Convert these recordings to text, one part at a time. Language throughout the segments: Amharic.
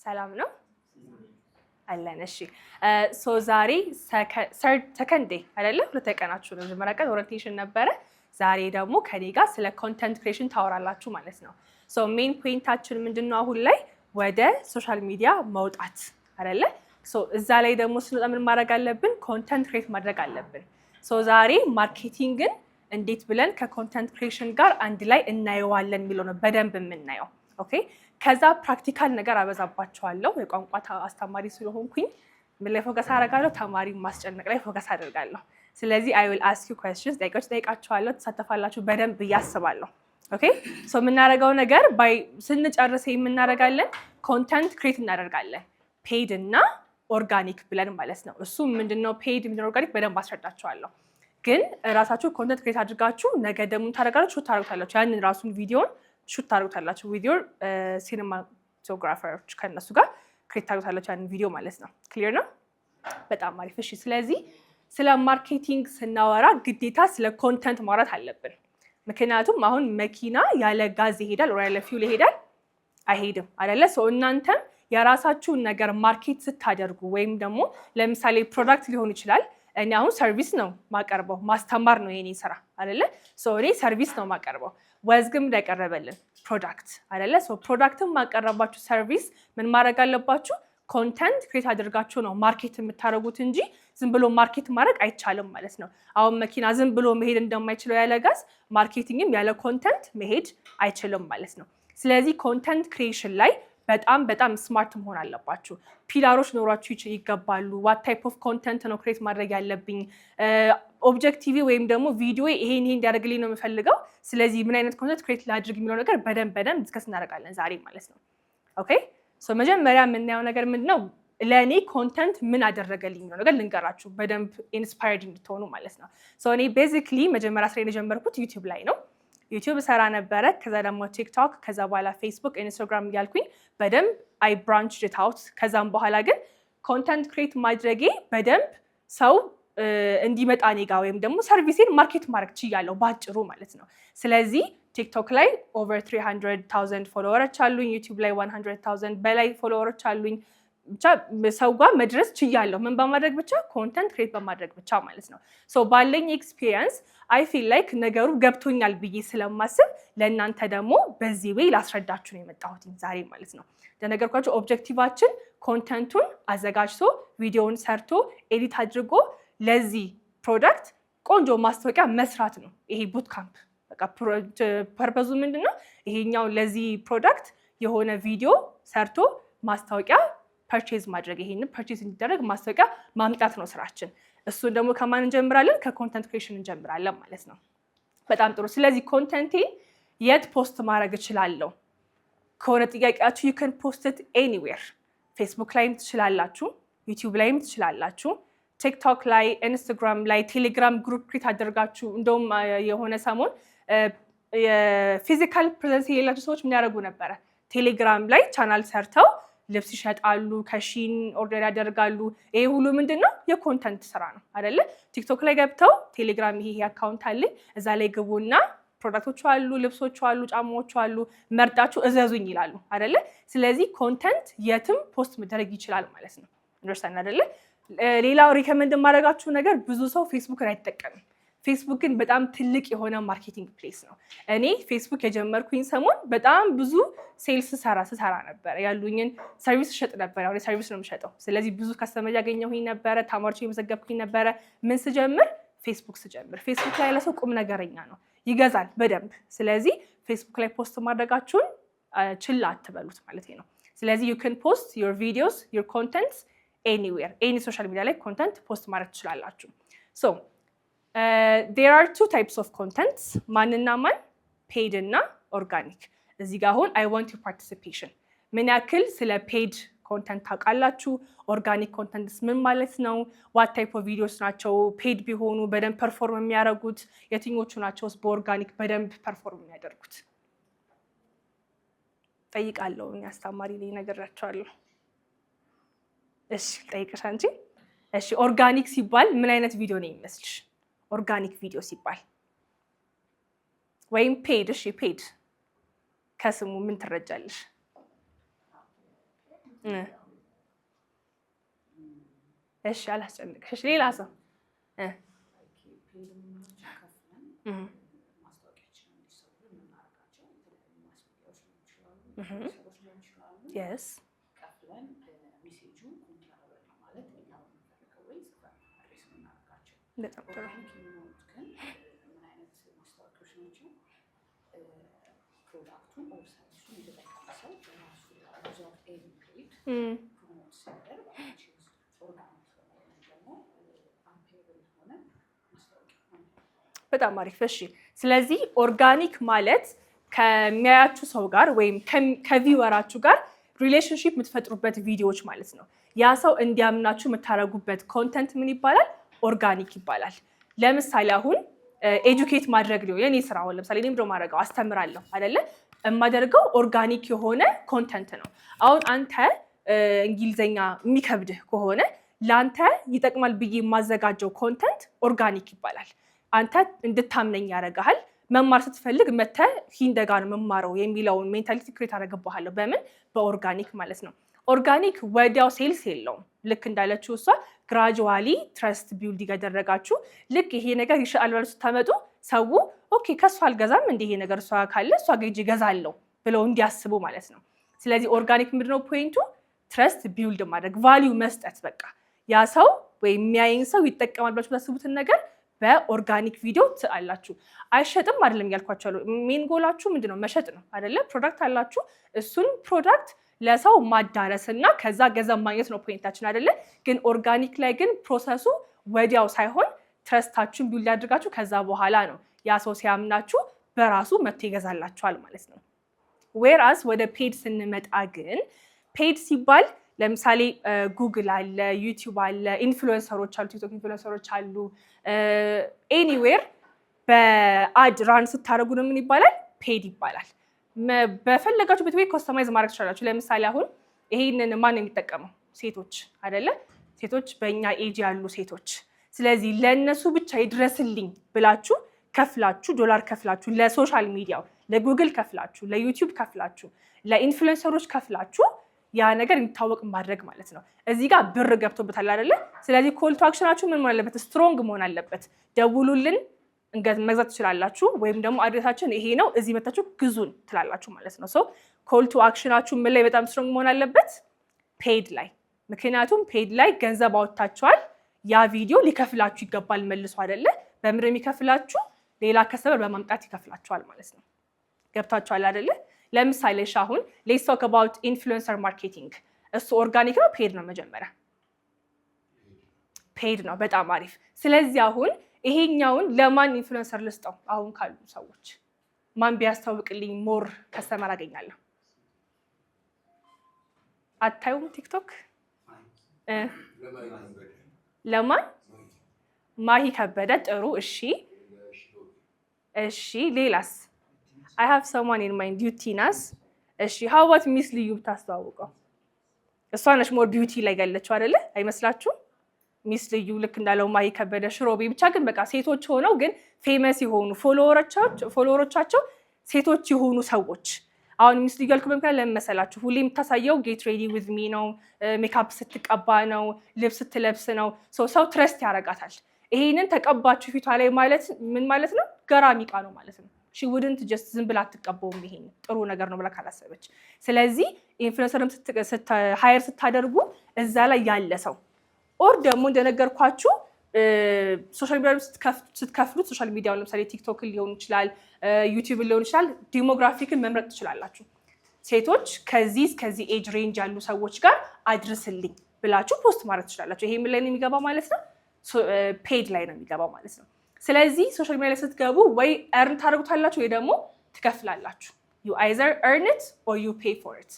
ሰላም ነው አለን። እሺ፣ so ዛሬ second day አይደለ? ሁለተኛ ቀናችሁ ነው። መጀመሪያ ቀን orientation ነበረ። ዛሬ ደግሞ ከኔ ጋር ስለ content creation ታወራላችሁ ማለት ነው። So main point ኣችን ምንድን ነው? አሁን ላይ ወደ social media መውጣት አይደለ? So እዛ ላይ ደግሞ ስንወጣ ምን ማድረግ አለብን? Content create ማድረግ አለብን። So ዛሬ marketing ን እንዴት ብለን ከ content creation ጋር አንድ ላይ እናየዋለን የሚለው ነው በደንብ የምናየው። Okay፣ ከዛ practical ነገር አበዛባቸዋለሁ። የቋንቋ አስተማሪ ስለሆንኩኝ ምን ላይ focus አደርጋለሁ? ተማሪ ማስጨነቅ ላይ focus አደርጋለሁ። ስለዚህ I will ask you questions፣ ጥያቄዎች ጠይቃችኋለሁ፣ ትሳተፋላችሁ በደንብ ብዬ አስባለሁ። Okay፣ so የምናደርገው ነገር by ስንጨርስ የምናደርጋለን content create እናደርጋለን፣ paid እና organic ብለን ማለት ነው። እሱ ምንድነው paid፣ ምንድነው organic በደንብ አስረዳችኋለሁ። ግን እራሳችሁ content create አድርጋችሁ ነገ ደግሞ ታደርጋላችሁ፣ shoot ታደርጉታላችሁ። ያንን ራሱን ቪዲዮን shoot ታደርጉታላችሁ። ቪዲዮ cinematographer ኦች ከእነሱ ጋር create ታደርጉታላችሁ ያንን ቪዲዮ ማለት ነው። Clear ነው? በጣም አሪፍ። እሺ፣ ስለዚህ ስለ marketing ስናወራ ግዴታ ስለ content ማውራት አለብን። ምክንያቱም አሁን መኪና ያለ ጋዝ ይሄዳል ወይ ያለ fuel ይሄዳል? አይሄድም አይደለ? So እናንተም የራሳችሁን ነገር market ስታደርጉ ወይም ደግሞ ለምሳሌ product ሊሆን ይችላል። እኔ አሁን service ነው ማቀርበው፣ ማስተማር ነው የኔ ስራ አይደለ? So እኔ service ነው ማቀርበው። ወዝግም ያቀረበልን product አይደለ? So product ን ማቀረባችሁ service ምን ማድረግ አለባችሁ? Content create አድርጋችሁ ነው market የምታደርጉት እንጂ ዝም ብሎ market ማድረግ አይቻልም ማለት ነው። አሁን መኪና ዝም ብሎ መሄድ እንደማይችለው ያለ ጋዝ፣ marketing ም ያለ content መሄድ አይችልም ማለት ነው። ስለዚህ content creation ላይ በጣም በጣም smart መሆን አለባችሁ። Pillar ኦች ኖሯችሁ ይገባሉ። What type of content ነው create ማድረግ ያለብኝ? Objective ወይም ደግሞ ቪዲዮ ይሄን ይሄን እንዲያደርግልኝ ነው የምፈልገው። ስለዚህ ምን አይነት content create ላድርግ የሚለው ነገር በደንብ በደንብ discuss እናደርጋለን ዛሬ ማለት ነው። Okay፣ so መጀመሪያ የምናየው ነገር ምንድን ነው? ለእኔ content ምን አደረገልኝ የሚለው ነገር ልንገራችሁ በደንብ inspired እንድትሆኑ ማለት ነው። So እኔ basically መጀመሪያ ስራዬን የጀመርኩት YouTube ላይ ነው። YouTube እሰራ ነበረ። ከዛ ደግሞ TikTok፣ ከዛ በኋላ Facebook፣ Instagram እያልኩኝ በደንብ I branched it out። ከዛም በኋላ ግን content create ማድረጌ በደንብ ሰው እንዲመጣ እኔ ጋ ወይም ደግሞ service ኤን market ማድረግ ችያለሁ ባጭሩ ማለት ነው። ስለዚህ TikTok ላይ over 300,000 follower ኦች አሉኝ። YouTube ላይ 100,000 በላይ follower ኦች አሉኝ። ብቻ ሰው ጋር መድረስ ችያለሁ። ምን በማድረግ ብቻ? Content create በማድረግ ብቻ ማለት ነው። So ባለኝ experience I feel like ነገሩ ገብቶኛል ብዬ ስለማስብ ለእናንተ ደግሞ በዚህ way ላስረዳችሁ ነው የመጣሁት ዛሬ ማለት ነው። እንደነገርኳችሁ objective ኣችን content ኡን አዘጋጅቶ፣ ቪዲዮውን ሰርቶ፣ edit አድርጎ ለዚህ product ቆንጆ ማስታወቂያ መስራት ነው። ይሄ bootcamp በቃ purpose ኡ ምንድን ነው? ይሄኛው ለዚህ product የሆነ ቪዲዮ ሰርቶ ማስታወቂያ purchase ማድረግ፣ ይሄንን purchase እንዲደረግ ማስታወቂያ ማምጣት ነው ስራችን። እሱን ደግሞ ከማን እንጀምራለን? ከ content creation እንጀምራለን ማለት ነው። በጣም ጥሩ። ስለዚህ content ኤን የት post ማድረግ እችላለሁ ከሆነ ጥያቄያችሁ፣ you can post it anywhere። ፌስቡክ ላይም ትችላላችሁ፣ YouTube ላይም ትችላላችሁ፣ TikTok ላይ፣ Instagram ላይ፣ Telegram group create አድርጋችሁ። እንደውም የሆነ ሰሞን የ physical presence የሌላቸው ሰዎች ምን ያደርጉ ነበረ? ቴሌግራም ላይ ቻናል ሰርተው ልብስ ይሸጣሉ፣ ከ Shein order ያደርጋሉ። ይሄ ሁሉ ምንድን ነው? የ content ስራ ነው አይደለ? TikTok ላይ ገብተው ቴሌግራም ይሄ account አለኝ፣ እዛ ላይ ግቡና product ኦቹ አሉ፣ ልብሶቹ አሉ፣ ጫማዎቹ አሉ፣ መርጣችሁ እዘዙኝ ይላሉ አይደለ? ስለዚህ content የትም post መደረግ ይችላል ማለት ነው። Understand አይደለ? ሌላው recommend የማደርጋችሁ ነገር ብዙ ሰው ፌስቡክን አይጠቀምም። ፌስቡክ ግን በጣም ትልቅ የሆነ marketing place ነው። እኔ ፌስቡክ የጀመርኩኝ ሰሞን በጣም ብዙ sales ስሰራ ነበረ። ያሉኝን service እሸጥ ነበረ። አሁን service ነው የምሸጠው። ስለዚህ ብዙ customer ያገኘሁኝ ነበረ። ተማሪዎች የመዘገብኩኝ ነበረ። ምን ስጀምር? ፌስቡክ ስጀምር። ፌስቡክ ላይ ያለ ሰው ቁም ነገረኛ ነው፣ ይገዛል በደንብ። ስለዚህ ፌስቡክ ላይ post ማድረጋችሁን ችላ አትበሉት ማለት ነው። ስለዚህ you can post your videos, your contents anywhere፣ any social media ላይ content post ማድረግ ትችላላችሁ። So there are two types of contents። ማንና ማን? Paid እና organic። እዚህ ጋር አሁን I want your participation። ምን ያክል ስለ paid content ታውቃላችሁ? Organic contents ምን ማለት ነው? What type of videos ናቸው paid ቢሆኑ በደንብ perform የሚያደርጉት? የትኞቹ ናቸው በ organic በደንብ perform የሚያደርጉት? ጠይቃለሁ። እኔ አስተማሪ ላይ ነግሬያቸዋለሁ። እሺ፣ ጠይቅሽ አንቺ። እሺ፣ organic ሲባል ምን አይነት ቪዲዮ ነው የሚመስልሽ? Organic ቪዲዮ ሲባል ወይም paid። እሺ፣ paid ከስሙ ምን ትረጃለሽ? እሺ፣ አላስጨንቅሽ። እሺ፣ ሌላ ሰው? Paid የምንላቸው ከፍለን ማስታወቂያችንን እንዲሰሩ የምናደርጋቸው የተለያዩ mass media ዎች ሊሆኑ ይችላሉ፣ influencer ኦች ሊሆኑ ይችላሉ። ከፍለን message ኡ comparable ነው ማለት እኛ በምንፈልገው ወይ ጽፈን address የምናደርጋቸው። በጣም ጥሩ። Organic የሚሆኑት ግን ምን አይነት ማስታወቂያዎች ናቸው? Product ኡን or service ኡን የተጠቀመ ሰው በራሱ without any paid promote ሲያደርግ organic የሆነ ወይም ደግሞ unpaid የሆነ ማስታወቂያ ነው። በጣም አሪፍ። እሺ፣ ስለዚህ organic ማለት ከሚያያችሁ ሰው ጋር ወይም ከ viewer ኣችሁ ጋር relationship የምትፈጥሩበት ቪዲዮዎች ማለት ነው። ያ ሰው እንዲያምናችሁ የምታደርጉበት content ምን ይባላል? Organic ይባላል። ለምሳሌ አሁን educate ማድረግ ሊሆን የኔ ስራ፣ አሁን ለምሳሌ እኔ ምንድን ነው የማደርገው? አስተምራለሁ አይደለ? የማደርገው organic የሆነ content ነው። አሁን አንተ እንግሊዘኛ የሚከብድህ ከሆነ ለአንተ ይጠቅማል ብዬ የማዘጋጀው content organic ይባላል። አንተ እንድታምነኝ ያደርግሃል። መማር ስትፈልግ መተህ ሂንደ ጋር ነው መማረው የሚለውን mentality create አደርግብሃለሁ። በምን? በ organic ማለት ነው። Organic ወዲያው sales የለውም። ልክ እንዳለችው እሷ gradually trust build እያደረጋችሁ ልክ ይሄ ነገር ይሸጣል ብላችሁ ስታመጡ ሰው okay ከእሷ አልገዛም እንዲ ይሄ ነገር እሷ ካለ እሷ ጋ ሄጄ እገዛለሁ ብለው እንዲያስቡ ማለት ነው። ስለዚህ organic ምንድነው point ኡ? Trust build ማድረግ፣ value መስጠት። በቃ ያ ሰው ወይም የሚያይን ሰው ይጠቀማል ብላችሁ ታስቡትን ነገር በ organic ቪዲዮ ትአላችሁ። አይሸጥም አይደለም እያልኳቸው ያለው። Main goal ኣችሁ ምንድነው? መሸጥ ነው አይደለ? Product አላችሁ። እሱን product ለሰው ማዳረስ እና ከዛ ገንዘብ ማግኘት ነው point ኣችን አይደለ? ግን organic ላይ ግን process ኡ ወዲያው ሳይሆን trust ኣችሁን build አድርጋችሁ ከዛ በኋላ ነው ያ ሰው ሲያምናችሁ በራሱ መጥቶ ይገዛላችኋል ማለት ነው። Whereas ወደ paid ስንመጣ ግን paid ሲባል ለምሳሌ ጉግል አለ፣ YouTube አለ፣ influencer ኦች አሉ፣ TikTok influencer ኦች አሉ። Anywhere በ ad run ስታደርጉ ነው ምን ይባላል? Paid ይባላል። በፈለጋችሁበት ወይ customize ማድረግ ትችላላችሁ። ለምሳሌ አሁን ይሄንን ማን ነው የሚጠቀመው? ሴቶች አይደለ? ሴቶች፣ በእኛ ኤጅ ያሉ ሴቶች። ስለዚህ ለእነሱ ብቻ ይድረስልኝ ብላችሁ ከፍላችሁ፣ ዶላር ከፍላችሁ፣ ለ social media ው ለጉግል ከፍላችሁ፣ ለ YouTube ከፍላችሁ፣ ለ influencer ኦች ከፍላችሁ ያ ነገር እንዲታወቅ ማድረግ ማለት ነው። እዚህ ጋር ብር ገብቶበታል አይደለ? ስለዚህ call to action ኣችሁ ምን መሆን አለበት? Strong መሆን አለበት። ደውሉልን፣ መግዛት ትችላላችሁ፣ ወይም ደግሞ address ኣችን ይሄ ነው፣ እዚህ መታችሁ ግዙን ትላላችሁ ማለት ነው። So call to action ኣችሁ ምን ላይ በጣም strong መሆን አለበት? Paid ላይ። ምክንያቱም paid ላይ ገንዘብ አወጥታችኋል። ያ ቪዲዮ ሊከፍላችሁ ይገባል መልሶ አይደለ? በምንድን ነው የሚከፍላችሁ? ሌላ customer በማምጣት ይከፍላችኋል ማለት ነው። ገብታችኋል አይደለ? ለምሳሌ እሺ አሁን let's talk about influencer marketing። እሱ organic ነው paid ነው? መጀመሪያ paid ነው። በጣም አሪፍ። ስለዚህ አሁን ይሄኛውን ለማን influencer ልስጠው? አሁን ካሉ ሰዎች ማን ቢያስተዋውቅልኝ more customer አገኛለሁ? አታዩም TikTok? ለማን? ማሂ ከበደ፣ ጥሩ። እሺ፣ ሌላስ? I have someone in mind። ዩቲናስ። እሺ፣ how about Miss ልዩ ብታስተዋውቀው? እሷ ነች more beauty ላይ ያለችው አይደለ? አይመስላችሁም? Miss ልዩ፣ ልክ እንዳለው ማሂ ከበደ፣ ሽሮቤ፣ ብቻ ግን በቃ ሴቶች ሆነው ግን famous የሆኑ follower ኦቻቸው ሴቶች የሆኑ ሰዎች። አሁን Miss ልዩ ያልኩበት ምክንያት ለምን መሰላችሁ? ሁሌ የምታሳየው get ready with me ነው፣ ሜካፕ ስትቀባ ነው፣ ልብስ ስትለብስ ነው። ሰው trust ያደርጋታል። ይሄንን ተቀባችሁ ፊቷ ላይ ማለት ምን ማለት ነው? ገራሚ እቃ ነው ማለት ነው። She wouldn't just ዝም ብላ አትቀባውም። ይሄን ጥሩ ነገር ነው ብላ ካላሰበች። ስለዚህ influencer ም hire ስታደርጉ እዛ ላይ ያለ ሰው or ደግሞ እንደነገርኳችሁ social media ስትከፍሉት social media ውን ለምሳሌ TikTok ን ሊሆን ይችላል፣ YouTube ን ሊሆን ይችላል። Demographic ን መምረጥ ትችላላችሁ። ሴቶች ከዚህ እስከዚህ age range ያሉ ሰዎች ጋር አድርስልኝ ብላችሁ post ማድረግ ትችላላችሁ። ይሄ ምን ላይ ነው የሚገባው ማለት ነው? Paid ላይ ነው የሚገባው ማለት ነው። ስለዚህ social media ላይ ስትገቡ ወይ earn ታደርጉታላችሁ ወይ ደግሞ ትከፍላላችሁ። You either earn it or you pay for it።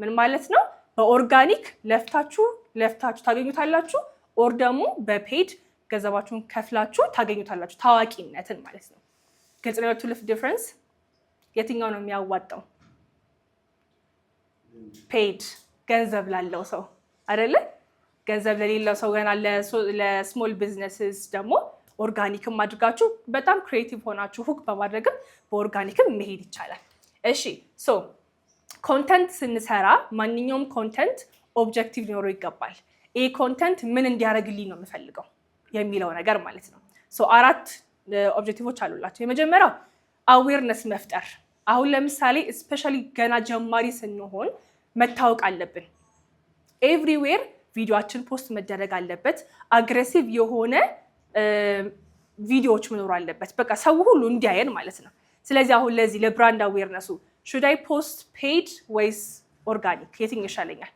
ምን ማለት ነው? በ organic ለፍታችሁ ለፍታችሁ ታገኙታላችሁ፣ or ደግሞ በ paid ገንዘባችሁን ከፍላችሁ ታገኙታላችሁ፣ ታዋቂነትን ማለት ነው። ግልጽ ነው። የሁለቱ difference የትኛው ነው የሚያዋጣው? Paid ገንዘብ ላለው ሰው አይደለ? ገንዘብ ለሌለው ሰው፣ ገና ለ small businesses ደግሞ organic ም አድርጋችሁ በጣም creative ሆናችሁ hook በማድረግም በ organic ም መሄድ ይቻላል። እሺ፣ so content ስንሰራ ማንኛውም content Objective ሊኖረው ይገባል። ይህ content ምን እንዲያደርግልኝ ነው የምፈልገው የሚለው ነገር ማለት ነው። So አራት objective ኦች አሉላቸው። የመጀመሪያው awareness መፍጠር። አሁን ለምሳሌ especially ገና ጀማሪ ስንሆን መታወቅ አለብን። Everywhere ቪዲዮችን post መደረግ አለበት። Aggressive የሆነ ቪዲዮዎች መኖር አለበት። በቃ ሰው ሁሉ እንዲያየን ማለት ነው። ስለዚህ አሁን ለዚህ ለ brand awareness ኡ should I post paid ወይስ organic የትኛው ይሻለኛል?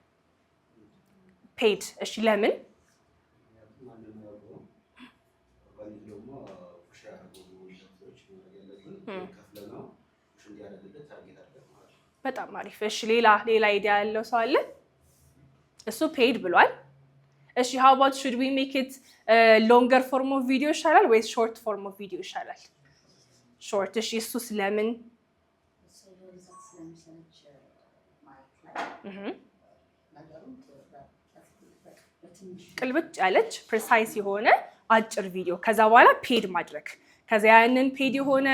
Paid። እሺ፣ ለምን? ምክንያቱም ማንም ያውቀው organic ደግሞ push ያደረገው ሰዎች ማድረግ ያለብን ከፍለነው push እንዲያደርግልን target አድርገን ማለት ነው። በጣም አሪፍ። እሺ፣ ሌላ idea ያለው ሰው አለ? እሱ paid ብሏል። እሺ፣ how about should we make it longer form of video ይሻላል ወይስ short form of video ይሻላል? Short። እሺ፣ እሱስ ለምን? ሰው በብዛት ስለሚሰለች ማየት ላይ ነገሩን በትንሽ ቅልብጭ ያለች precise የሆነ አጭር ቪዲዮ፣ ከዛ በኋላ paid ማድረግ፣ ከዛ ያንን paid የሆነ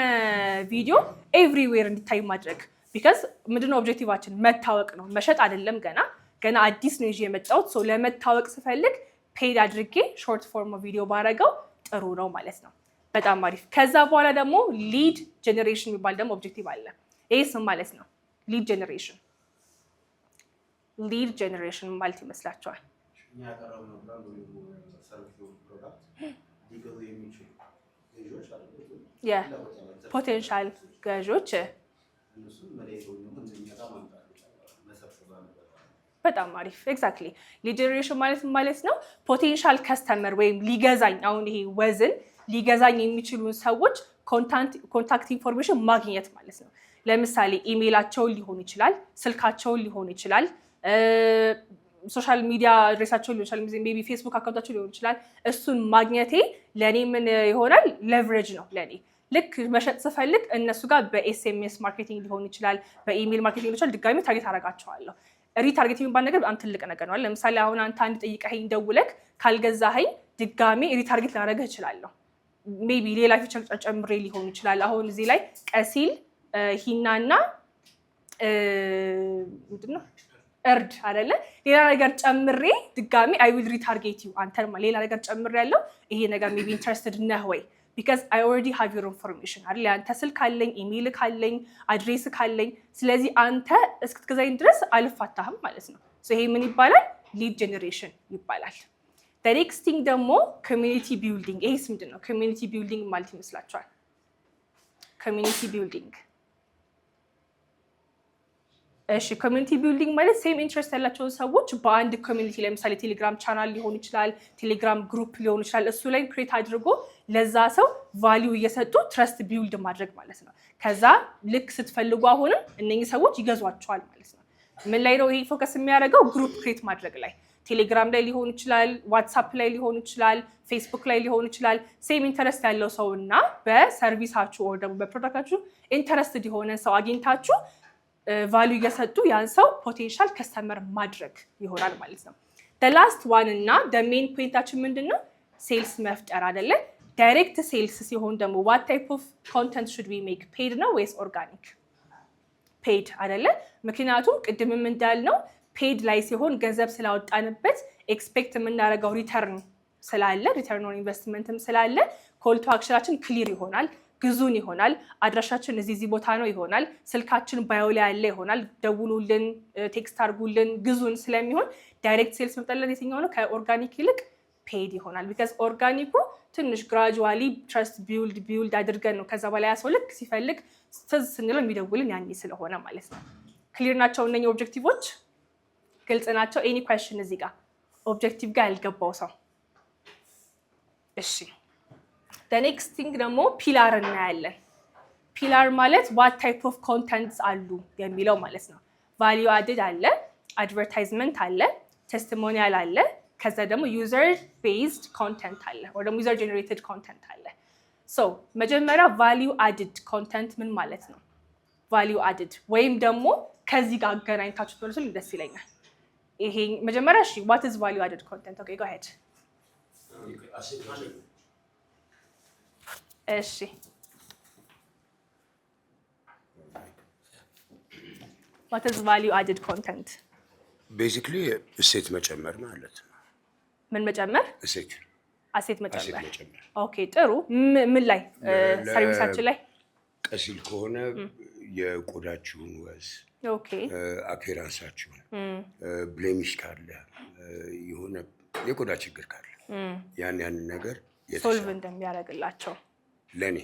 ቪዲዮ everywhere እንዲታይ ማድረግ። Because ምንድነው objective ኣችን? መታወቅ ነው፣ መሸጥ አይደለም። ገና ገና አዲስ ነው ይዤ የመጣሁት፣ so ለመታወቅ ስፈልግ paid አድርጌ short form video ባረገው ጥሩ ነው ማለት ነው። በጣም አሪፍ። ከዛ በኋላ ደግሞ lead generation የሚባል ደግሞ objective አለ። ይህ ምን ማለት ነው? Lead generation፣ lead generation ማለት ይመስላችኋል? እኛ ያቀረብነው brand ወይም service product ሊገዙ የሚችሉ ገዢዎች አሉ። ፍላጎት ያላቸው Potential ገዢዎች። እነሱን መለየት ወይም ደግሞ እንደኛ ጋር ማምጣት መሰብሰብ አለበት። በጣም አሪፍ፣ exactly። Lead generation ማለት ምን ማለት ነው? Potential customer ወይም ሊገዛኝ፣ አሁን ይሄ ወዝን ሊገዛኝ የሚችሉ ሰዎች contact information ማግኘት ማለት ነው። ለምሳሌ ኢሜይላቸውን ሊሆን ይችላል፣ ስልካቸውን ሊሆን ይችላል፣ social media address ኣቸውን ሊሆን ይችላል፣ maybe ፌስቡክ account ኣቸው ሊሆን ይችላል። እሱን ማግኘቴ ለእኔ ምን ይሆናል? Leverage ነው ለእኔ። ልክ መሸጥ ስፈልግ እነሱ ጋር በ SMS marketing ሊሆን ይችላል፣ በ email marketing ሊሆን ይችላል። ድጋሚ target አደርጋቸዋለሁ። Retarget የሚባል ነገር በጣም ትልቅ ነገር ነው። ለምሳሌ አሁን አንተ አንድ ጠይቀኸኝ ደውለህ ካልገዛኸኝ ድጋሜ retarget ላደርግህ እችላለሁ። Maybe ሌላ feature ጨምሬ ሊሆን ይችላል። አሁን እዚህ ላይ ቀሲል፣ ሂናና ምንድን ነው፣ እርድ አይደለ? ሌላ ነገር ጨምሬ ድጋሜ I will retarget you፣ አንተ ሌላ ነገር ጨምሬ ያለው ይሄ ነገር maybe interested ነህ ወይ? Because I already have your information አይደል? ያንተ ስልክ አለኝ፣ ኢሜይል ካለኝ፣ address ካለኝ፣ ስለዚህ አንተ እስክትገዛኝ ድረስ አልፋታህም ማለት ነው። ይሄ ምን ይባላል? Lead generation ይባላል። Next thing ደግሞ community building። ይሄስ ምንድን ነው? Community building ማለት ይመስላችኋል? Community building፣ እሺ፣ community building ማለት same interest ያላቸውን ሰዎች በአንድ community፣ ለምሳሌ ቴሌግራም ቻናል ሊሆን ይችላል፣ ቴሌግራም group ሊሆን ይችላል። እሱ ላይ create አድርጎ ለዛ ሰው value እየሰጡ trust build ማድረግ ማለት ነው። ከዛ ልክ ስትፈልጉ አሁንም እነኚህ ሰዎች ይገዟችኋል ማለት ነው። ምን ላይ ነው ይሄ focus የሚያደርገው? Group create ማድረግ ላይ፣ ቴሌግራም ላይ ሊሆን ይችላል፣ ዋትሳፕ ላይ ሊሆን ይችላል፣ ፌስቡክ ላይ ሊሆን ይችላል። Same interest ያለው ሰው እና በ service ኣችሁ or ደግሞ በ product ኣችሁ interested የሆነ ሰው አግኝታችሁ value እየሰጡ ያን ሰው potential customer ማድረግ ይሆናል ማለት ነው። Last one እና main point ኣችን ምንድን ነው? Sales መፍጠር አይደለ? Direct sales ሲሆን ደግሞ what type of content should we make? Paid ነው ወይስ organic? Paid አይደለ? ምክንያቱም ቅድምም እንዳልነው paid ላይ ሲሆን ገንዘብ ስላወጣንበት expect የምናደርገው return ስላለ፣ return on investment ም ስላለ call to action ኣችን clear ይሆናል። ግዙን ይሆናል። አድራሻችን እዚህ እዚህ ቦታ ነው ይሆናል። ስልካችን bio ላይ ያለ ይሆናል። ደውሉልን፣ text አድርጉልን፣ ግዙን ስለሚሆን direct sales መምጠለን የትኛው ነው? ከ organic ይልቅ paid ይሆናል። Because organic ኩ ትንሽ gradually trust build build አድርገን ነው፣ ከዛ በላይ ሰው ልክ ሲፈልግ ትዝ ስንለው የሚደውልን ያኔ ስለሆነ ማለት ነው። Clear ናቸው እነኚህ objective ኦች፣ ግልጽ ናቸው። Any question እዚህ ጋር objective ጋር ያልገባው ሰው? እሺ፣ next thing ደግሞ pillar እናያለን። Pillar ማለት what type of contents አሉ የሚለው ማለት ነው። Value added አለ፣ advertisement አለ፣ testimonial አለ፣ ከዛ ደግሞ user based content አለ ወይ ደግሞ user generated content አለ። So መጀመሪያ value added content ምን ማለት ነው? Value added ወይም ደግሞ ከዚህ ጋር አገናኝታችሁ ትመልሱልኝ ደስ ይለኛል። ይሄ መጀመሪያ፣ እሺ፣ what is value added content? Okay, go ahead። እሺ፣ what is value added content? Basically እሴት መጨመር ማለት ነው። ምን መጨመር? እሴት። እሴት እሴት መጨመር። መጨመር። Okay፣ ጥሩ። ምን ላይ? Service ኣችን ላይ? ቀሲል ከሆነ የቆዳችሁን ወዝ፣ appearance ኣችሁን፣ blemish ካለ፣ የሆነ የቆዳ ችግር ካለ ያንን ነገር solve የተሻለ እንደሚያደርግላቸው። ለእኔ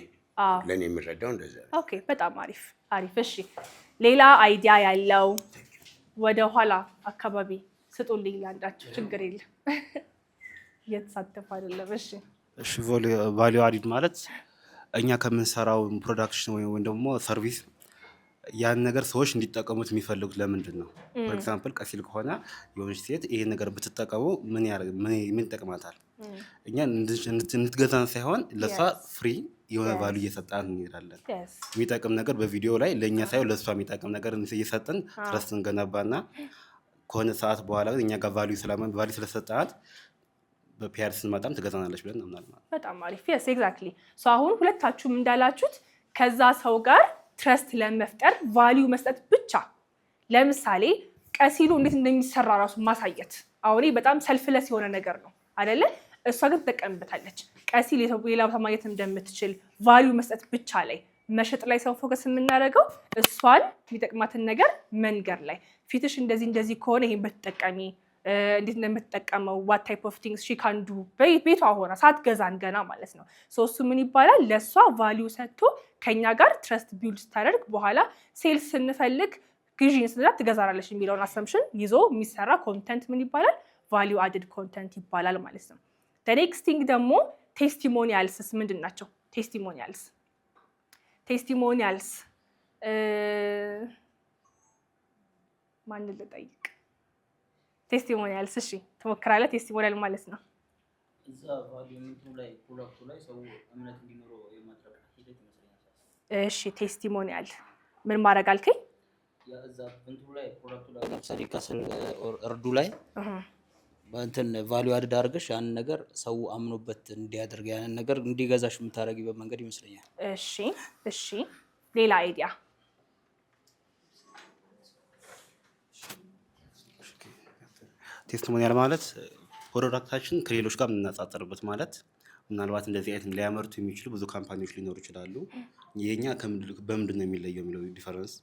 የምረዳው እንደዛ ነው። Okay፣ በጣም አሪፍ አሪፍ። እሺ፣ ሌላ idea ያለው ወደ ኋላ አካባቢ ስጡልኝ ለአንዳችሁ፣ ችግር የለም፣ እየተሳተፉ አይደለም። እሺ። እሺ፣ value added ማለት እኛ ከምንሰራው production ወይም ደግሞ service ያን ነገር ሰዎች እንዲጠቀሙት የሚፈልጉት ለምንድን ነው? For example ቀሲል ከሆነ የሆነች ሴት ይሄን ነገር ብትጠቀሙ ምን ይጠቅማታል? እኛ እንድትገዛን ሳይሆን ለእሷ free የሆነ value እየሰጣን እንሄዳለን። የሚጠቅም ነገር በቪዲዮ ላይ ለእኛ ሳይሆን ለእሷ የሚጠቅም ነገር እየሰጠን trust እንገነባና ከሆነ ሰዓት በኋላ ግን እኛ ጋር value ስለሰጠናት በ PR ስንመጣም ትገዛናለች ብለን እናምናለን ማለት ነው። በጣም አሪፍ። Yes, exactly። So አሁን ሁለታችሁም እንዳላችሁት ከዛ ሰው ጋር trust ለመፍጠር value መስጠት ብቻ። ለምሳሌ ቀሲሉ እንዴት እንደሚሰራ ራሱ ማሳየት አሁን ይሄ በጣም selfless የሆነ ነገር ነው አይደለ? እሷ ግን ትጠቀምበታለች። ቀሲል ሌላ ቦታ ማግኘት እንደምትችል value መስጠት ብቻ ላይ፣ መሸጥ ላይ ሰው focus የምናደርገው እሷን የሚጠቅማትን ነገር መንገር ላይ፣ ፊትሽ እንደዚህ እንደዚህ ከሆነ ይሄን ብትጠቀሚ እንዴት እንደምትጠቀመው፣ what type of things she can do ቤቷ ሆና ሳትገዛን ገና ማለት ነው። So እሱ ምን ይባላል? ለእሷ value ሰጥቶ ከኛ ጋር trust build ስታደርግ በኋላ sales ስንፈልግ ግዢን ስንላት ትገዛናለች የሚለውን assumption ይዞ የሚሰራ content ምን ይባላል? Value added content ይባላል ማለት ነው። Next thing ደግሞ testimonials ምንድን ናቸው? Testimonials ማንን ልጠይቅ? Testimonials፣ እሺ፣ ትሞክራለህ? Testimonial ማለት ነው። እዛ value እንትኑ ላይ product ኡ ላይ ሰው እምነት እንዲኖረው የማድረግ ሂደት ይመስለኛል። እሺ፣ testimonial ምን ማድረግ አልከኝ? ያ እዛ እንትኑ ላይ product ኡ ላይ ለምሳሌ ከስር or እርዱ ላይ በእንትን value add አድርገሽ ያንን ነገር ሰው አምኖበት እንዲያደርግ፣ ያንን ነገር እንዲገዛሽ የምታደርጊበት መንገድ ይመስለኛል። እሺ፣ ሌላ idea? Testimonial ማለት product ኣችን ከሌሎች ጋር የምናነጻጽርበት ማለት፣ ምናልባት እንደዚህ አይነት ሊያመርቱ የሚችሉ ብዙ company ዎች ሊኖሩ ይችላሉ። የኛ በምንድን ነው የሚለየው የሚለው difference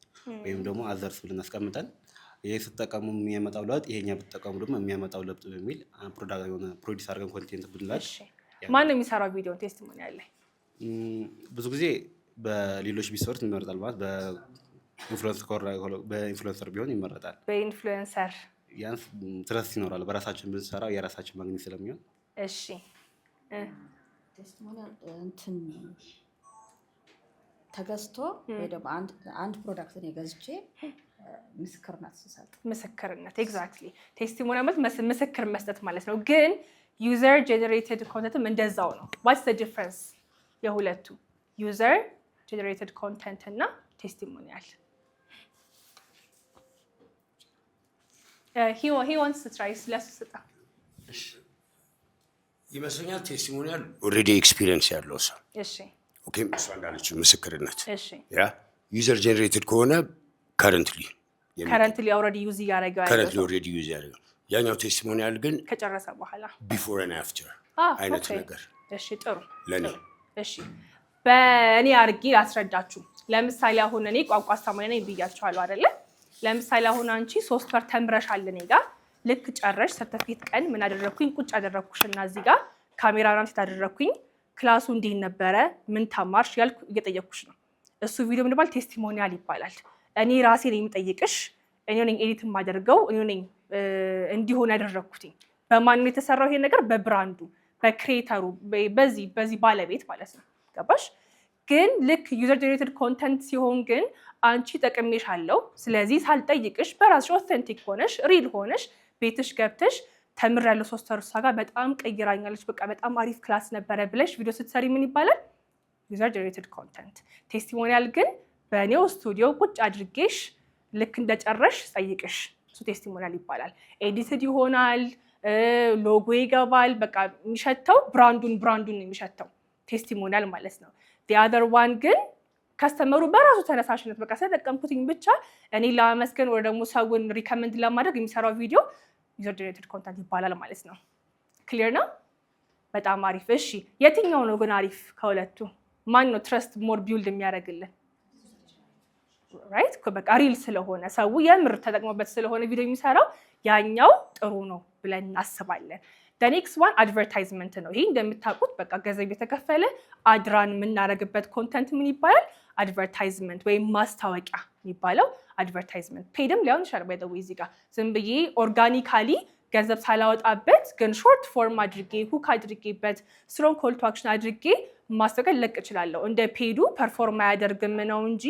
ወይም ደግሞ others ብለን አስቀምጠን ይሄ ስትጠቀሙ የሚያመጣው ለውጥ፣ ይሄኛ ብትጠቀሙ ደግሞ የሚያመጣው ለውጥ በሚል product የሆነ produce አድርገን content ብንላክ። እሺ፣ ማን ነው የሚሰራው ቪዲዮ testimonial ላይ? ብዙ ጊዜ በሌሎች ቢሰሩት ይመረጣል። ማለት በ influencer ቢሆን ይመረጣል። በ influencer። ቢያንስ trust ይኖራል። በራሳችን ብንሰራው የራሳችን ማግኘት ስለሚሆን። እሺ። Testimonial እንትን ተገዝቶ ወይ ደግሞ አንድ product እኔ ገዝቼ ምስክርነት ስሰጥ። ምስክርነት፣ exactly። Testimonial ማለት ምስክር መስጠት ማለት ነው። ግን user generated content ም እንደዛው ነው። What's the difference የሁለቱ፣ user generated content እና testimonial? He wants to try፣ ለሱ ስጣ። ይመስለኛል testimonial already experience ያለው ሰው። Okay፣ እሷ እንዳለችው ምስክርነት። Yeah፣ user generated ከሆነ currently Currently already use እያደረገው ያለው currently ሰው። Already use ያደረገው። ያኛው testimonial ግን ከጨረሰ በኋላ before and after አይነት ነገር። እሺ፣ ጥሩ። ለእኔ። ጥሩ። እሺ፣ በእኔ አድርጌ ላስረዳችሁ። ለምሳሌ አሁን እኔ ቋንቋ አስተማሪ ነኝ ብያችኋለሁ አይደለ? ለምሳሌ አሁን አንቺ 3 ወር ተምረሻል እኔ ጋር። ልክ ጨረሽ፣ ሰርተፊኬት ቀን ምን አደረግኩኝ? ቁጭ አደረግኩሽ እና እዚህ ጋር ካሜራ ምናምን set አደረግኩኝ። Class ኡ እንዲህ ነበረ፣ ምን ተማርሽ ያልኩ እየጠየቅኩሽ ነው። እሱ ቪዲዮ ምን ይባላል? Testimonial ይባላል። እኔ ራሴ ነኝ የምጠይቅሽ፣ እኔ ነኝ edit የማደርገው፣ እኔ ነኝ እንዲሆን ያደረግኩትኝ። በማን ነው የተሰራው ይሄ ነገር? በብራንዱ፣ በክሬተሩ፣ በዚህ ባለቤት ማለት ነው። ገባሽ? ግን ልክ user generated content ሲሆን ግን አንቺ ጠቅሜሻለሁ፣ ስለዚህ ሳልጠይቅሽ በራስሽ authentic ሆነሽ፣ real ሆነሽ፣ ቤትሽ ገብተሽ ተምሬያለሁ 3 ወር እሷ ጋር፣ በጣም ቀይራኛለች፣ በቃ በጣም አሪፍ class ነበረ ብለሽ ቪዲዮ ስትሰሪ ምን ይባላል? User generated content። Testimonial ግን በእኔው ስቱዲዮ ቁጭ አድርጌሽ ልክ እንደጨረሽ ጠይቅሽ፣ እሱ testimonial ይባላል። Edited ይሆናል፣ ሎጎ ይገባል። በቃ የሚሸተው brand ኡን ነው የሚሸተው testimonial ማለት ነው። The other one ግን Customer ኡ በራሱ ተነሳሽነት በቃ ስለጠቀምኩትኝ ብቻ እኔ ለማመስገን ወይ ደግሞ ሰውን recommend ለማድረግ የሚሰራው ቪዲዮ user generated content ይባላል ማለት ነው። Clear ነው? በጣም አሪፍ። እሺ፣ የትኛው ነው ግን አሪፍ ከሁለቱ? ማን ነው trust more build የሚያደርግልን? Right፣ በቃ real ስለሆነ፣ ሰው የምር ተጠቅሞበት ስለሆነ ቪዲዮ የሚሰራው ያኛው ጥሩ ነው ብለን እናስባለን። Next one advertisement ነው። ይሄ እንደምታውቁት በቃ ገንዘብ የተከፈለ ad run የምናደርግበት content ምን ይባላል? Advertisement ወይም ማስታወቂያ የሚባለው advertisement። Paid ም ሊሆን ይችላል። By the way፣ እዚህ ጋር ዝም ብዬ organically ገንዘብ ሳላወጣበት ግን short form አድርጌ፣ hook አድርጌበት፣ strong call to action አድርጌ ማስታወቂያ ልለቅ እችላለሁ። እንደ paid ኡ perform አያደርግም ነው እንጂ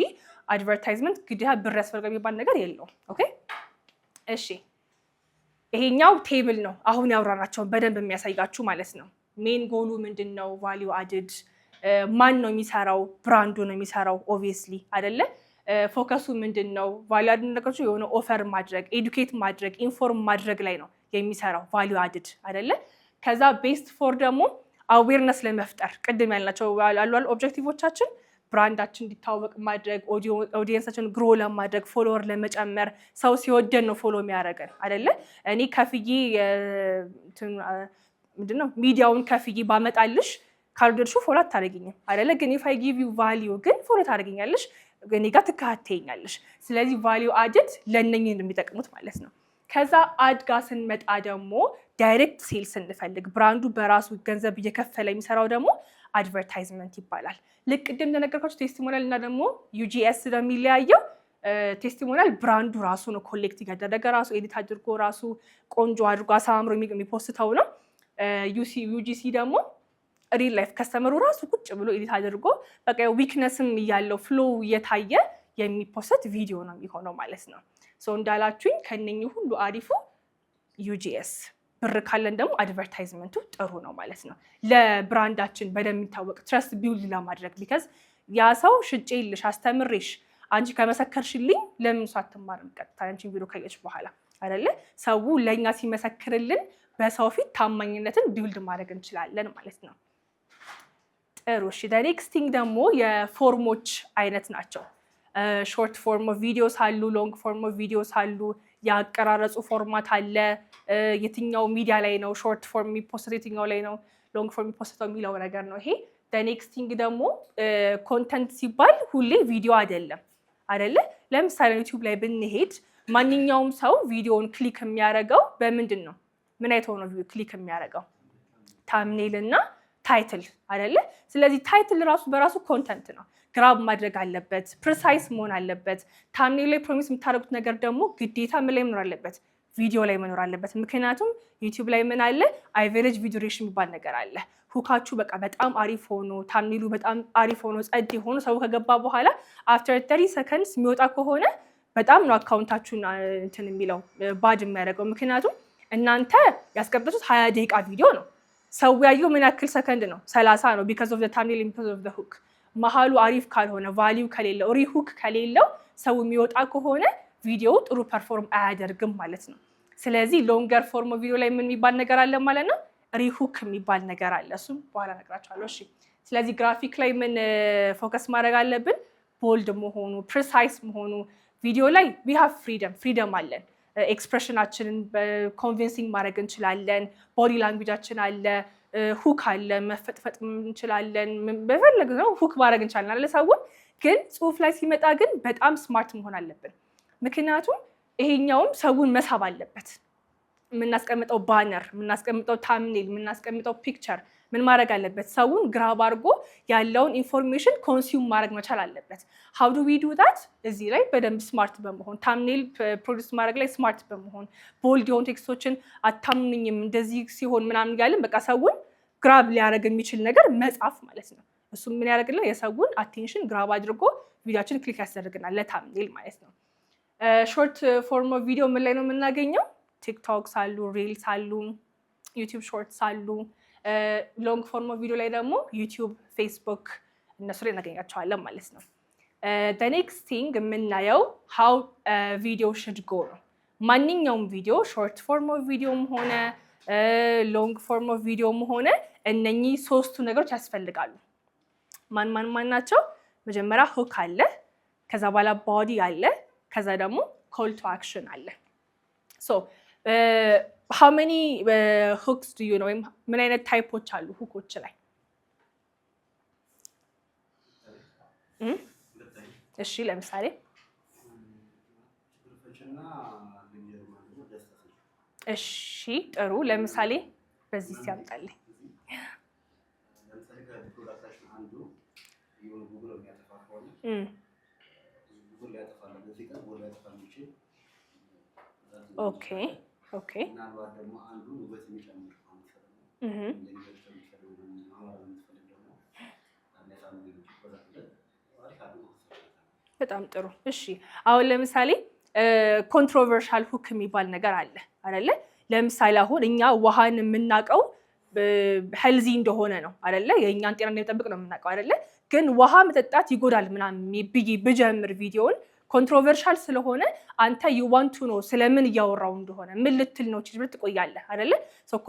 advertisement ግዴታ ብር ያስፈልጋል የሚባል ነገር የለውም። Okay፣ እሺ፣ ይሄኛው table ነው አሁን ያወራናቸውን በደንብ የሚያሳያችሁ ማለት ነው። Main goal ኡ ምንድን ነው? Value added ማን ነው የሚሰራው? Brand ኡ ነው የሚሰራው obviously አይደለ? Focus ኡ ምንድን ነው? Value added ነገሮች የሆነ offer ማድረግ፣ educate ማድረግ፣ inform ማድረግ ላይ ነው የሚሰራው value added አይደለ? ከዛ best for ደግሞ awareness ለመፍጠር፣ ቅድም ያልናቸው አሉ objective ኦቻችን፣ brand ኣችን እንዲታወቅ ማድረግ፣ audience ኣችን grow ለማድረግ፣ follower ለመጨመር። ሰው ሲወደን ነው follow የሚያደርገን አይደለ? እኔ ከፍዬ፣ ምንድነው፣ ሚዲያውን ከፍዬ ባመጣልሽ ካልወደድሽው follow አታደርጊኝም አይደለ? ግን if I give you value ግን follow ታደርጊኛለሽ፣ እኔ ጋር ትከታተይኛለሽ። ስለዚህ value added ለእነኝህ ነው የሚጠቅሙት ማለት ነው። ከዛ ad ጋር ስንመጣ ደግሞ direct sale ስንፈልግ፣ brand ኡ በራሱ ገንዘብ እየከፈለ የሚሰራው ደግሞ advertisement ይባላል። ልክ ቅድም እንደነገርኳችሁ testimonial እና ደግሞ UGC ነው የሚለያየው። Testimonial brand ኡ ራሱ ነው collect እያደረገ፣ ራሱ edit አድርጎ፣ ራሱ ቆንጆ አድርጎ አሳምሮ የሚ post ተው ነው። UGC ደግሞ real life customer ኡ ራሱ ቁጭ ብሎ edit አድርጎ በቃ weakness ም እያለው flaw እየታየ የሚ post ቪዲዮ ነው የሚሆነው ማለት ነው። So እንዳላችሁኝ ከነኚህ ሁሉ አሪፉ UGC፣ ብር ካለን ደግሞ advertisement ኡ ጥሩ ነው ማለት ነው። ለ brand ኣችን በደንብ የሚታወቅ trust build ለማድረግ፣ because ያ ሰው ሽጬልሽ አስተምሬሽ አንቺ ከመሰከርሽልኝ ለምን እሷ አትማርም? ቀጥታ አንቺን ቪዲዮ ካየች በኋላ አይደለ? ሰው ለእኛ ሲመሰክርልን በሰው ፊት ታማኝነትን build ማድረግ እንችላለን ማለት ነው። ጥሩ፣ እሺ። Next thing ደግሞ የ form ኦች አይነት ናቸው። Short form of videos አሉ፣ long form of videos አሉ፣ የአቀራረጹ format አለ። የትኛው ሚዲያ ላይ ነው short form የሚ post ተው፣ የትኛው ላይ ነው long form የሚ post ተው የሚለው ነገር ነው ይሄ። Next thing ደግሞ content ሲባል ሁሌ ቪዲዮ አይደለም አይደለ? ለምሳሌ ዩቲዩብ ላይ ብንሄድ ማንኛውም ሰው ቪዲዮውን click የሚያደርገው በምንድን ነው? ምን አይተው ነው click የሚያደርገው? Thumbnail እና title አይደለ? ስለዚህ title ራሱ በራሱ content ነው። Grab ማድረግ አለበት፣ precise መሆን አለበት። Thumbnail ላይ promise የምታደርጉት ነገር ደግሞ ግዴታ ምን ላይ መኖር አለበት? ቪዲዮ ላይ መኖር አለበት። ምክንያቱም ዩቲዩብ ላይ ምን አለ? Average video duration የሚባል ነገር አለ። Hook ኣችሁ በቃ በጣም አሪፍ ሆኖ፣ thumbnail ኡ በጣም አሪፍ ሆኖ፣ ጸድ ሆኖ ሰው ከገባ በኋላ after 30 seconds የሚወጣ ከሆነ በጣም ነው account ኣችሁን እንትን የሚለው፣ bad የሚያደርገው። ምክንያቱም እናንተ ያስቀመጣችሁት 20 ደቂቃ ቪዲዮ ነው። ሰው ያየው ምን ያክል ሰከንድ ነው? 30 ነው። Because of thumbnail, because of hook። መሀሉ አሪፍ ካልሆነ፣ value ከሌለው፣ rehook ከሌለው፣ ሰው የሚወጣ ከሆነ ቪዲዮው ጥሩ perform አያደርግም ማለት ነው። ስለዚህ longer form ቪዲዮ ላይ ምን የሚባል ነገር አለ ማለት ነው? Rehook የሚባል ነገር አለ። እሱም በኋላ እነግራችኋለሁ። እሺ፣ ስለዚህ graphic ላይ ምን focus ማድረግ አለብን? Bold መሆኑ፣ precise መሆኑ። ቪዲዮ ላይ we have freedom፣ freedom አለን። Expression ኣችንን convincing ማድረግ እንችላለን። Body language ኣችን አለ፣ hook አለ፣ መፈጥፈጥ እንችላለን። በፈለግነው hook ማድረግ እንችላለን አለ ሰውን። ግን ጽሁፍ ላይ ሲመጣ ግን በጣም smart መሆን አለብን። ምክንያቱም ይሄኛውም ሰውን መሳብ አለበት። የምናስቀምጠው banner፣ የምናስቀምጠው thumbnail፣ የምናስቀምጠው picture ምን ማድረግ አለበት? ሰውን grab አድርጎ ያለውን information consume ማድረግ መቻል አለበት። How do we do that? እዚህ ላይ በደንብ smart በመሆን፣ thumbnail produce ማድረግ ላይ smart በመሆን፣ bold የሆኑ text ኦችን፣ አታምኑኝም እንደዚህ ሲሆን ምናምን እያልን በቃ ሰውን grab ሊያደርግ የሚችል ነገር መጻፍ ማለት ነው። እሱ ምን ያደርግልን? የሰውን attention grab አድርጎ ቪዲዮችን click ያስደርግናል ለ thumbnail ማለት ነው። Short form ቪዲዮ ምን ላይ ነው የምናገኘው? TikToks አሉ፣ reels አሉ፣ YouTube Shorts አሉ። Long form ቪዲዮ ላይ ደግሞ ዩቲዩብ፣ ፌስቡክ እነሱ ላይ እናገኛቸዋለን ማለት ነው። Next thing የምናየው how video should go ነው። ማንኛውም ቪዲዮ short form ቪዲዮም ሆነ long form ቪዲዮም ሆነ እነኚህ ሶስቱ ነገሮች ያስፈልጋሉ። ማን ማን ማን ናቸው? መጀመሪያ hook አለ፣ ከዛ በኋላ body አለ፣ ከዛ ደግሞ call to action አለ። So how many hooks do you know? ወይም ምን አይነት type ኦች አሉ hook ኦች ላይ? እሺ፣ ለምሳሌ? እሺ፣ ጥሩ። ለምሳሌ በዚህ ሲያምጣልኝ። ለምሳሌ ከ product ኣችን አንዱ የሆነ ጉግል የሚያጠፋ ከሆነ ጉግል ሊያጠፋ በዚህ ቀን ጉግል ሊያጠፋ የሚችል ምናልባት ደግሞ አንዱ ውበት የሚጨምር ከሆነ እንደሚገልጽ የምትፈልግ ማማር የምትፈልግ ደግሞ ሊያሳምር የሚችል product ላይ አሪፍ አድርጎ ማሰራት። በጣም ጥሩ። እሺ፣ አሁን ለምሳሌ controversial hook የሚባል ነገር አለ አይደለ? ለምሳሌ አሁን እኛ ውሃን የምናውቀው healthy እንደሆነ ነው አይደለ? የእኛን ጤና እንደሚጠብቅ ነው የምናውቀው አይደለ? ግን ውሃ መጠጣት ይጎዳል ምናምን ብዬ ብጀምር ቪዲዮውን controversial ስለሆነ አንተ you want to know ስለምን እያወራው እንደሆነ፣ ምን ልትል ነው ችግር ትቆያለህ አይደለ?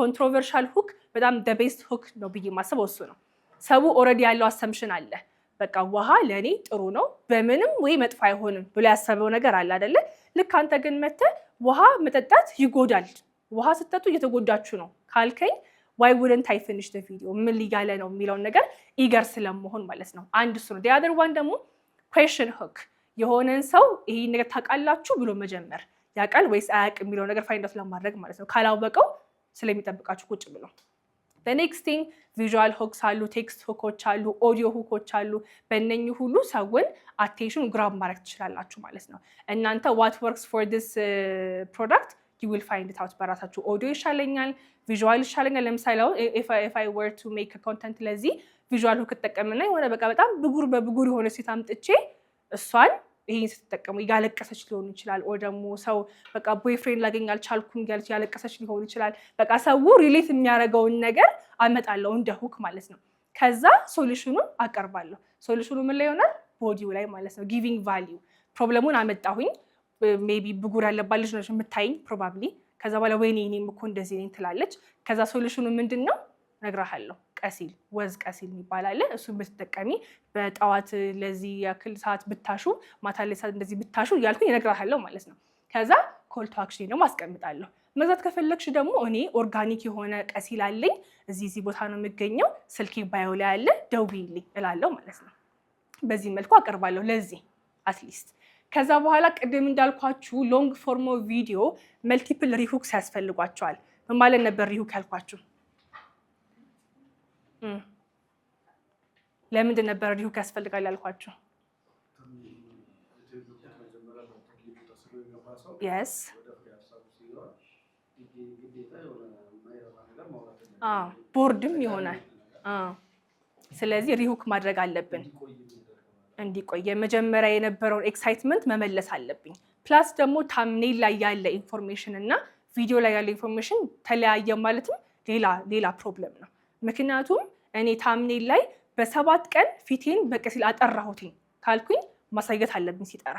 Controversial hook በጣም the best hook ነው ብዬ ማስበው እሱ ነው። ሰው already ያለው assumption አለ። በቃ ውሃ ለእኔ ጥሩ ነው፣ በምንም ወይ መጥፎ አይሆንም ብሎ ያሰበው ነገር አለ አይደለ? ልክ አንተ ግን መተህ ውሃ መጠጣት ይጎዳል፣ ውሃ ስትጠጡ እየተጎዳችሁ ነው ካልከኝ why wouldn't I finish the video? ምን እያለ ነው የሚለውን ነገር eager ስለመሆን ማለት ነው። አንድ እሱ ነው። The other one ደግሞ question hook፣ የሆነን ሰው ይሄን ነገር ታውቃላችሁ ብሎ መጀመር፣ ያውቃል ወይስ አያውቅም የሚለው ነገር find out ለማድረግ ማለት ነው። ካላወቀው ስለሚጠብቃችሁ ቁጭ ብሎ። Next thing visual hooks አሉ፣ text hook ኦች አሉ፣ audio hook ኦች አሉ። በእነኚህ ሁሉ ሰውን attention grab ማድረግ ትችላላችሁ ማለት ነው። እናንተ what works for this product you will find out በራሳችሁ። ኦዲዮ ይሻለኛል፣ visual ይሻለኛል። ለምሳሌ አሁን if I were to make content ለዚህ visual hook እጠቀምና የሆነ በቃ በጣም ብጉር በብጉር የሆነ ሴት አምጥቼ እሷን ይሄን ስትጠቀሙ እያለቀሰች ሊሆን ይችላል። Or ደግሞ ሰው በቃ boyfriend ላገኝ አልቻልኩም እያለች ያለቀሰች ሊሆን ይችላል። በቃ ሰው relate የሚያደርገውን ነገር አመጣለሁ እንደ hook ማለት ነው። ከዛ solution ኑን አቀርባለሁ። Solution ኑ ምን ላይ ይሆናል? Body ው ላይ ማለት ነው። Giving value፣ problem ኡን አመጣሁኝ። Maybe ብጉር ያለባት ልጅ ነች የምታይኝ probably። ከዛ በኋላ ወይኔ እኔም እኮ እንደዚህ ነኝ ትላለች። ከዛ solution ኑ ምንድን ነው እነግርሃለሁ። ቀሲል ወዝ ቀሲል የሚባል አለ። እሱን ብትጠቀሚ፣ በጠዋት ለዚህ ያክል ሰዓት ብታሹ፣ ማታ ላይ ሰዓት እንደዚህ ብታሹ እያልኩኝ እነግርሃለሁ ማለት ነው። ከዛ call to action ደግሞ አስቀምጣለሁ። መግዛት ከፈለግሽ ደግሞ እኔ organic የሆነ ቀሲል አለኝ፣ እዚህ እዚህ ቦታ ነው የምገኘው፣ ስልኬ bio ላይ አለ፣ ደውዪልኝ እላለሁ ማለት ነው። በዚህ መልኩ አቀርባለሁ ለዚህ at least። ከዛ በኋላ ቅድም እንዳልኳችሁ long form video multiple rehooks ያስፈልጓቸዋል። ምን ማለት ነበር rehook ያልኳችሁ? ለምንድን ነበር rehook ያስፈልጋል ያልኳችሁ? Yes፣ bored ም ይሆናል። ስለዚህ rehook ማድረግ አለብን እንዲቆይ፣ የመጀመሪያ የነበረውን excitement መመለስ አለብኝ። Plus ደግሞ thumbnail ላይ ያለ information እና ቪዲዮ ላይ ያለ information ተለያየ ማለትም ሌላ ሌላ problem ነው። ምክንያቱም እኔ thumbnail ላይ በ7 ቀን ፊቴን በቀሲል አጠራሁትኝ ካልኩኝ ማሳየት አለብኝ ሲጠራ።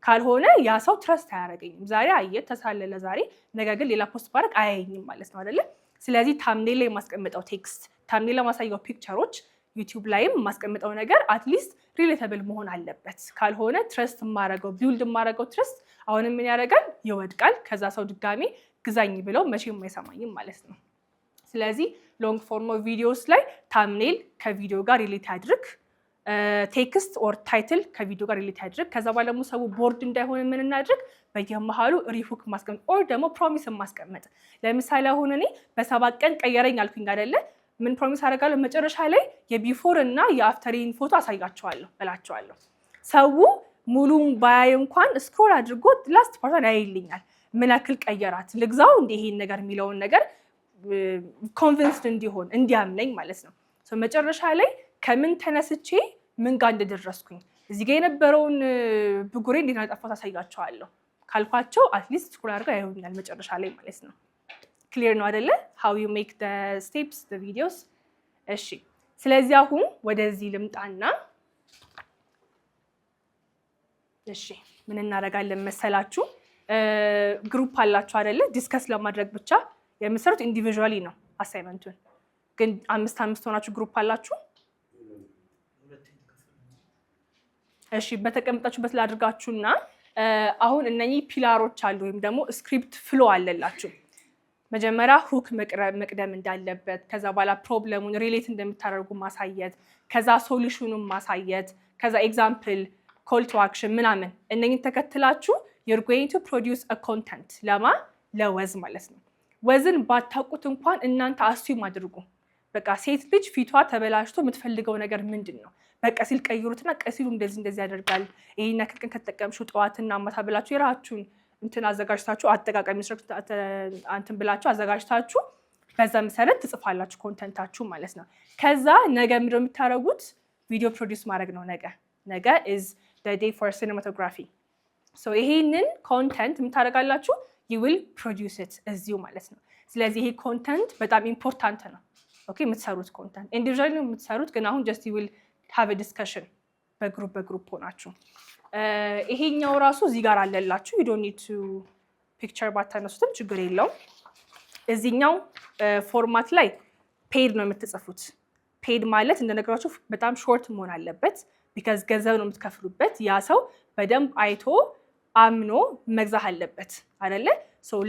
ካልሆነ ያ ሰው trust አያደርገኝም። ዛሬ አየ ተሳለለ ዛሬ፣ ነገ ግን ሌላ post ባደርግ አያየኝም ማለት ነው አይደለ? ስለዚህ thumbnail ላይ የማስቀምጠው text፣ thumbnail ላይ ማሳየው picture ኦች፣ ዩቲዩብ ላይም የማስቀምጠው ነገር at least relatable መሆን አለበት። ካልሆነ trust የማረገው፣ build የማረገው trust አሁንም ምን ያደርጋል? ይወድቃል። ከዛ ሰው ድጋሜ ግዛኝ ብለው መቼም አይሰማኝም ማለት ነው። ስለዚህ long form videos ላይ thumbnail ከቪዲዮ ጋር relate ያድርግ፣ text or title ከቪዲዮ ጋር relate ያድርግ። ከዛ በኋላ ደግሞ ሰው bored እንዳይሆን ምን እናድርግ? በየመሃሉ rehook ማስቀመጥ or ደግሞ promise ማስቀመጥ። ለምሳሌ አሁን እኔ በ7 ቀን ቀየረኝ አልኩኝ አይደለ? ምን promise አደርጋለሁ? መጨረሻ ላይ የ before እና የ after ኤን ፎቶ አሳያቸዋለሁ እላቸዋለሁ። ሰው ሙሉን ባያይ እንኳን scroll አድርጎ last part ኧን ያይልኛል። ምን ያክል ቀየራት፣ ልግዛው እንደ ይሄን ነገር የሚለውን ነገር convinced እንዲሆን፣ እንዲያምነኝ ማለት ነው። መጨረሻ ላይ ከምን ተነስቼ ምን ጋር እንደደረስኩኝ፣ እዚህ ጋር የነበረውን ብጉሬ እንዴት እንዳጠፋሁት አሳያቸዋለሁ ካልኳቸው at least scroll አድርገው ያዩኛል መጨረሻ ላይ ማለት ነው። Clear ነው አይደለ? How you make steps, videos። እሺ፣ ስለዚህ አሁን ወደዚህ ልምጣና እሺ፣ ምን እናደርጋለን መሰላችሁ? Group አላችሁ አይደለ? Discuss ለማድረግ ብቻ የምሰሩት individually ነው assignment ኡን፣ ግን አምስት አምስት ሆናችሁ group አላችሁ። እሺ በተቀመጣችሁበት ላድርጋችሁና አሁን እነኚህ pillar ኦች አሉ ወይም ደግሞ script flow አለላችሁ። መጀመሪያ hook መቅደም እንዳለበት፣ ከዛ በኋላ problem ኡን relate እንደምታደርጉ ማሳየት፣ ከዛ solution ኡን ማሳየት፣ ከዛ example፣ call to action ምናምን እነኚህን ተከትላችሁ you're going to produce a content ለማ ለወዝ ማለት ነው። ወዝን ባታውቁት እንኳን እናንተ assume አድርጉ። በቃ ሴት ልጅ ፊቷ ተበላሽቶ የምትፈልገው ነገር ምንድን ነው? በቀሲል ቀይሩትና ቀሲሉ እንደዚህ እንደዚህ ያደርጋል፣ ይሄን ያክል ቀን ከተጠቀምሽው ጠዋትና ማታ ብላችሁ የራሳችሁን እንትን አዘጋጅታችሁ አጠቃቀም እንትን ብላችሁ አዘጋጅታችሁ በዛ መሰረት ትጽፋላችሁ content ኣችሁ ማለት ነው። ከዛ ነገ ምንድን ነው የምታደርጉት? ቪዲዮ produce ማድረግ ነው። ነገ is the day for cinematography። So ይሄንን content የምታደርጋላችሁ you will produce it እዚሁ ማለት ነው። ስለዚህ ይሄ content በጣም important ነው። Okay የምትሰሩት content individually ነው የምትሰሩት፣ ግን አሁን just you will have discussion በ group በ group ሆናችሁ ይሄኛው ራሱ እዚህ ጋር አለላችሁ። You don't need to picture ባታነሱትም ችግር የለውም። እዚህኛው format ላይ paid ነው የምትጽፉት። Paid ማለት እንደነገራችሁ በጣም short መሆን አለበት። Because ገንዘብ ነው የምትከፍሉበት። ያ ሰው በደንብ አይቶ አምኖ መግዛት አለበት አይደለ?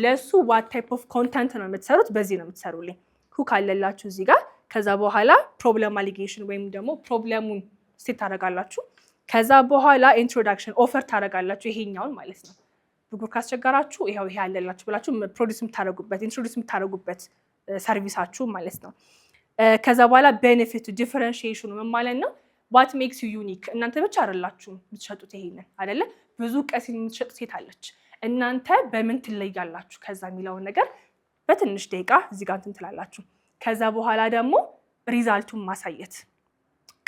ለእሱ what type of content ነው የምትሰሩት። በዚህ ነው የምትሰሩልኝ። Hook አለላችሁ እዚህ ጋር። ከዛ በኋላ problem allegation ወይም ደግሞ problem ኡን state ታደርጋላችሁ። ከዛ በኋላ introduction offer ታደርጋላችሁ፣ ይሄኛውን ማለት ነው። ብጉር ካስቸገራችሁ ይኸው ይሄ አለላችሁ ብላችሁ produce የምታደርጉበት introduce የምታደርጉበት service ኣችሁ ማለት ነው። ከዛ በኋላ benefit ኡ differentiation ኡ ምን ማለት ነው? What makes you unique። እናንተ ብቻ አይደላችሁም የምትሸጡት ይሄንን አይደለ? ብዙ ቀሲል የምትሸጥ ሴት አለች። እናንተ በምን ትለያላችሁ ከዛ የሚለውን ነገር በትንሽ ደቂቃ እዚህ ጋር እንትን ትላላችሁ። ከዛ በኋላ ደግሞ result ኡን ማሳየት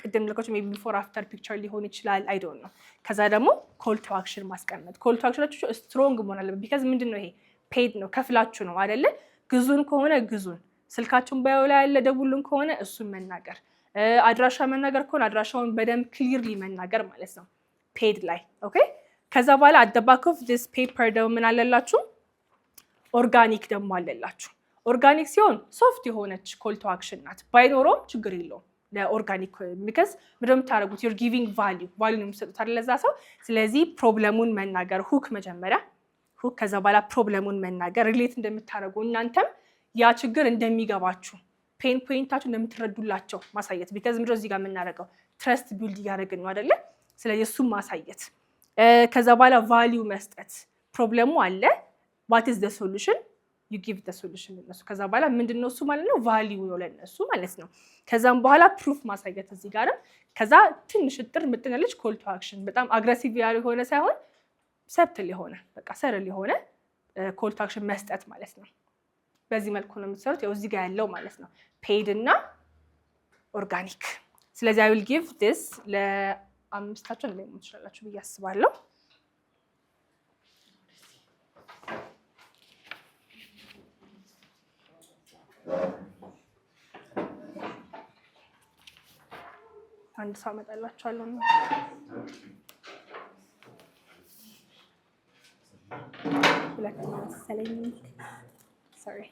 ቅድም ልኮች maybe before after picture ሊሆን ይችላል። I don't know። ከዛ ደግሞ call to action ማስቀመጥ። Call to action ኣችሁ strong መሆን አለበት። Because ምንድን ነው ይሄ paid ነው ከፍላችሁ ነው አይደለ? ግዙን ከሆነ ግዙን፣ ስልካችሁን bio ላይ ያለ ደውሉን ከሆነ እሱን መናገር፣ አድራሻ መናገር ከሆነ አድራሻውን በደንብ clearly መናገር ማለት ነው paid ላይ okay። ከዛ በኋላ at the back of this paper ደግሞ ምን አለላችሁ? Organic ደግሞ አለላችሁ። Organic ሲሆን soft የሆነች call to action ናት። ባይኖረውም ችግር የለውም ለ organic because ምንድን ነው የምታደርጉት? You're giving value value ነው የምትሰጡት አይደል ለዛ ሰው። ስለዚህ problem ኡን መናገር hook መጀመሪያ hook፣ ከዛ በኋላ problem ኡን መናገር relate እንደምታደርጉ እናንተም ያ ችግር እንደሚገባችሁ pain point ኣችሁ እንደምትረዱላቸው ማሳየት። Because ምንድን ነው እዚህ ጋር የምናደርገው trust build እያደረግን ነው አይደለ? ስለዚህ እሱም ማሳየት። ከዛ በኋላ value መስጠት። Problem ኡ አለ፣ what is the solution you give the solution ለነሱ። ከዛ በኋላ ምንድን ነው እሱ ማለት ነው value ነው ለነሱ ማለት ነው። ከዛም በኋላ proof ማሳየት እዚህ ጋርም። ከዛ ትንሽ እጥር ምጥን ያለች call to action በጣም aggressive የሆነ ሳይሆን subtle የሆነ በቃ subtle የሆነ call to action መስጠት ማለት ነው። በዚህ መልኩ ነው የምትሰሩት። ያው እዚህ ጋር ያለው ማለት ነው paid እና organic። ስለዚህ I will give this ለአምስታችሁ አንድ ላይ መሆን ትችላላችሁ ብዬ አስባለሁ። አንድ ሰው አመጣላችኋለሁ። ሁለት ነው መሰለኝ። Sorry።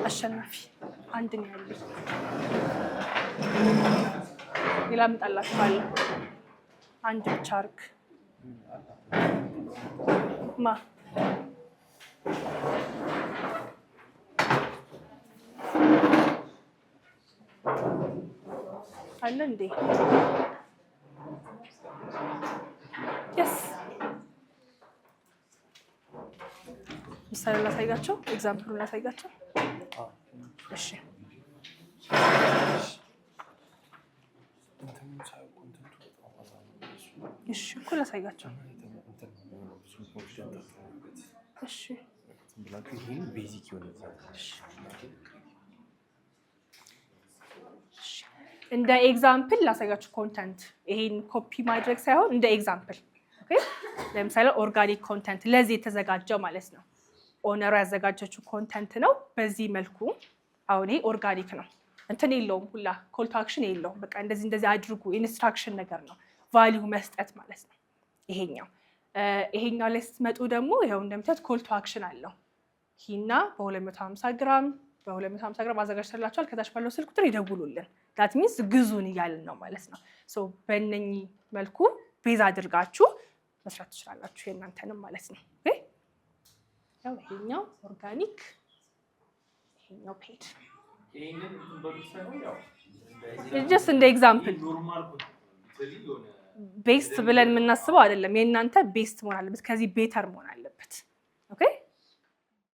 አሸናፊ አንድ ነው ያለኝ። ሌላ አመጣላችኋለሁ። አንድ ብቻ አድርግ ማ አለ እንዴ? Yes ምሳሌ ላሳያቸው፣ example ኡን ላሳያቸው። እሺ እሺ እኮ ላሳያቸው። እሺ Basic የሆነ እንደ example ላሳያችሁ content ይሄን ኮፒ ማድረግ ሳይሆን እንደ example okay። ለምሳሌ organic content ለዚህ የተዘጋጀው ማለት ነው። Owner ኡ ያዘጋጀችው content ነው። በዚህ መልኩ አሁን ይሄ organic ነው፣ እንትን የለውም ሁላ call to action የለውም። በቃ እንደዚህ እንደዚህ አድርጉ instruction ነገር ነው፣ value መስጠት ማለት ነው። ይሄኛው ላይ ስትመጡ ደግሞ ይኸው እንደምታዩት call to action አለው። ሂና በ250 ግራም በ250 ግራም አዘጋጅተላቸዋል። ከታች ባለው ስልክ ቁጥር ይደውሉልን። That means ግዙን እያልን ነው ማለት ነው። So በእነኚህ መልኩ base አድርጋችሁ መስራት ትችላላችሁ የእናንተንም ማለት ነው። Okay? ያው ይሄኛው organic፣ ይሄኛው paid። ይሄንን እንትን በሉት ሳይሆን ያው Just እንደ example። Normal literally የሆነ Best ብለን የምናስበው አይደለም። የእናንተ best መሆን አለበት፣ ከዚህ better መሆን አለበት። Okay.